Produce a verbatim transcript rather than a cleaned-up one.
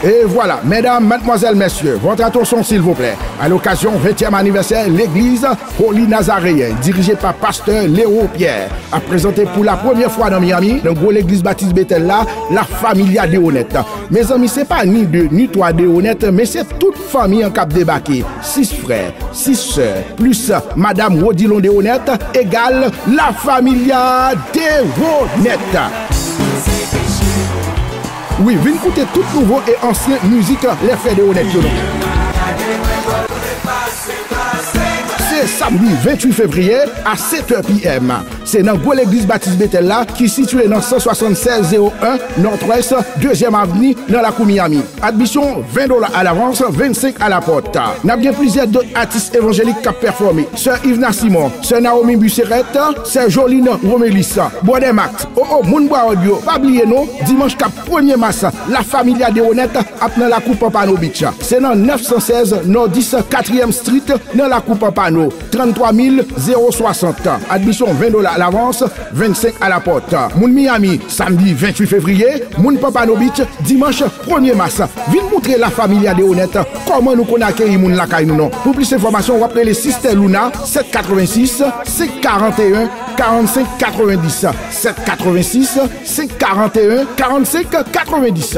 E vwala, medam, madmwazèl, mesye, votre attention, s'il vous plaît. À l'occasion ventième anniversaire l'église Holy Nazaréen, dirigée par pasteur Léo Pierre, ap prezante pou la premyè fwa nan Miami, nan gwo legliz batis Betèl la, La Familia Deronette. Mezanmi, se pa ni de, ni twa Deronette, men se tout fanmi an k ap debake. Sis frè, sis sè, plis madam Rodilon Deronette, egal La Familia Deronette. Wi, vin koute tout nouvo e ansyen mizik lè frè Deronette yo non. Se samdi venntuit fevriye a sèt è p m. Se nan gwo legliz batis Betèl la ki sitiye nan san swasannsèz zewo en Northwest dezyèm Avni nan lakou Miami. Admisyon ven dola alavans, vennsenk a la pòt. N ap gen plizyè dòt atis evanjelik k ap pèfòme. Sè Yvna Simon, Sè Naomi Busseret, Sè Joline Romelis, Brother Max, o o, moun Broward yo, pa bliye non, dimanch k ap premye mas, La Familia Deronette ap nan lakou Pompano Beach. Se nan nèf san sèz Northeast katriyèm Street nan lakou Pompano, tranntwa mil zewo swasant. Admisyon ven dola alavans, vennsenk a la pòt. Moun Miami, samdi venntuit fevriye, moun Pompano Beach, dimanch premye mas. Vin moutre La Familia Deronette kòman nou konn akeyi moun lakay nou non. Pou plis enfòmasyon, w ap rele Sistè Luna, sèt katrevensis, senk karanteyen, karannsenk katrevendis, sèt katrevensis, senk karanteyen, karannsenk katrevendis.